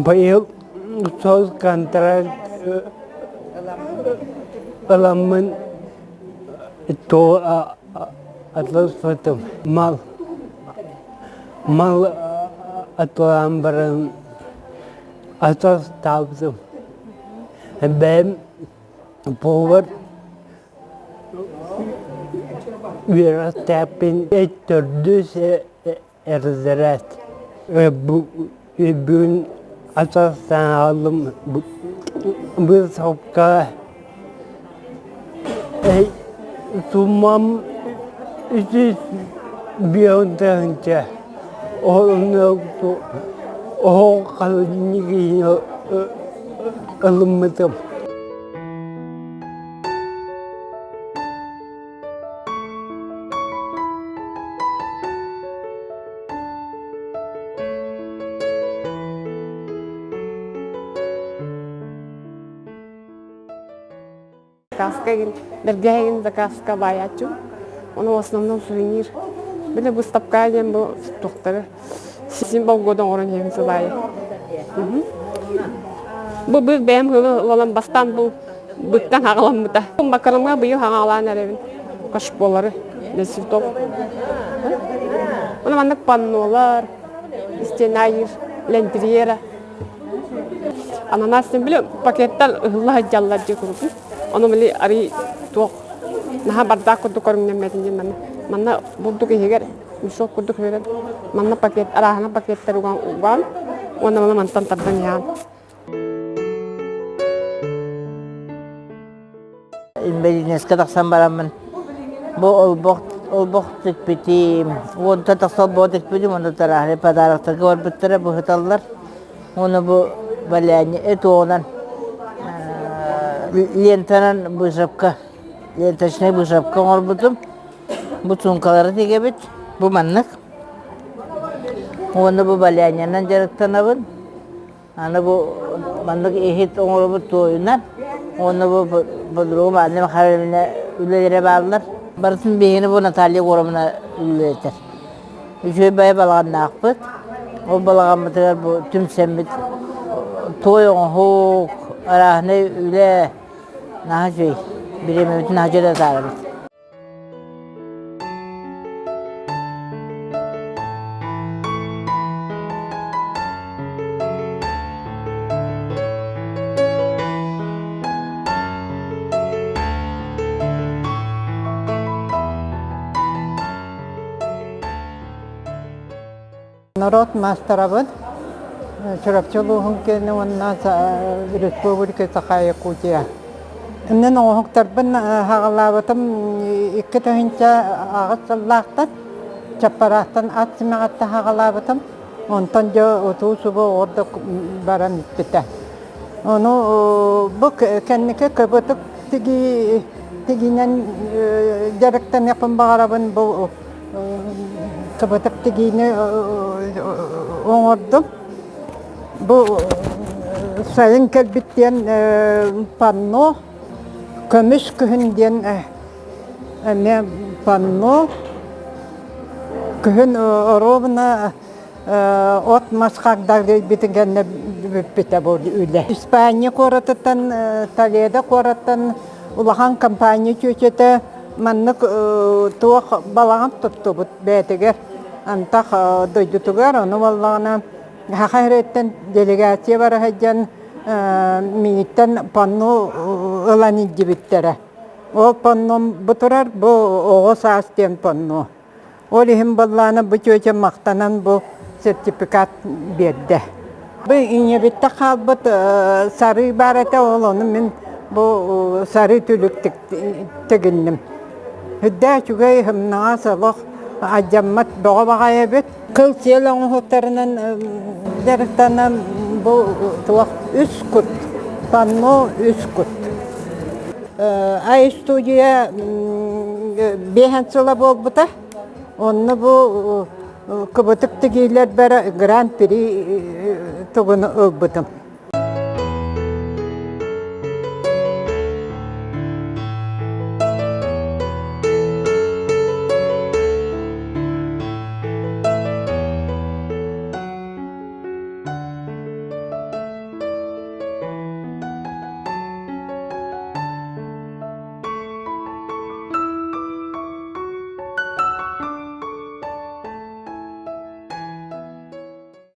Быйыл соцконтракт ыламмын атыласпытым. Мал мал атылаан баран атастаабытым. Бэйэм повар үөрэхтээхпин төрдүс эрзэрээт бүгүн атастаан аҕаллым быысапка суммам 305 тыһыынча оһох холодильнигы ылыммытым. Заказка бэргэһэгин заказка баайааччым. Ону в основном сувенир. Били выставка диэн бу туохтары син болгода оҥорон иһэбин сыл аайы. Бу быык бэйэм ылан бастаан бу быктан хаҕаламмыта. Макаромҥа быйыл хаҥалаан эрэбин. Кашполары для цветов. Ону маннык паннолар, стена лентриера. Ананас били пакеттар ыһылла сылдьаллар дии курдук. Ону били арый туох наһаа бардаах курдук көрүҥнэммэтин диэн манна манна бурдук иһигэр мешок курдук үөрэн манна пакет арааһына пакеттар уган уган уонна маны мантан тардан иһэҕин. Инбэлиинэскэ тахсан бараммын бу олбох олбох тикпитим, уонта тахса олбох тикпитим, онно тарааһы подароктарга барбыттара быһыталлар. Уонна бу валяние этуонан лентанан быысапка, ленточнай быысапка оҥорбутум. Бу суумкалары тигэбит, бу маннык. Уонна бу валяниенан дьарыктанабын. Аны бу маннык иһит оҥоробут туойунан уонна бу по-другому Анна Михайловна үлэлэрэ бааллар. Барытын биһигини бу Наталья Егоровна үлэлэтэр. Үчүгэй бэйэ балаҕаннаахпыт. Ол балаҕаммытыгар бу түмсэммит туой оҥоһук, арааһынай үлэ наһаа үчүгэй. Бириэмэбитин наһаа үчүгэй атаарабыт. Норуот маастарабын Чурапчы улууһун киэнэ уонна Республика Саха Якутия. Иннин оҥоһуктарбын хаҕалаабытым 2008 сыллаахтан Чаппараахтан ат симэҕиттэн хаҕалаабытым. Онтон дьэ утуу-субу ордук баран испитэ. Ону бу кэнники кыбытык тигии тигинэн дьарыктаныахпын баҕарабын бу кыбытык тигиини оҥордум. Бу сайын кэлбит диэн панно, көмүс күһүн диэн эмиэ панно. Күһүн оруобуна от-мас хагдарыйбытын кэннэ бүппүтэ бу үлэ. Испания куоратыттан, Толедо куораттан улахан компания чүөчэтэ маннык туох балаҕан туттубут бэйэтигэр антах дойдутугар ону буоллаҕына Саха сириттэн делегация бара сылдьан миигиттэн панно ылан илдьибиттэрэ. Ол панном бу турар, бу оҕо саас диэн панно. Ол иһин баллаана бу тетя махтанан бу сертификат биэрдэ. Бу ийэбиттэ хаалбыт сарыы баар этэ, ол ону мин бу сарыы түлүк тигинним. Үрдээ үчүгэй ымнаҕас олох алдьаммат бөҕө баҕайы эбит. Кыл сиэл оҥоһуктарынан дьарыктанан бу туох үс кут, панно үс кут. Ай студия биэһэн сыла буолбута. Онно бу кыбытык тигиилэрбэр гран-при тугун ылбытым.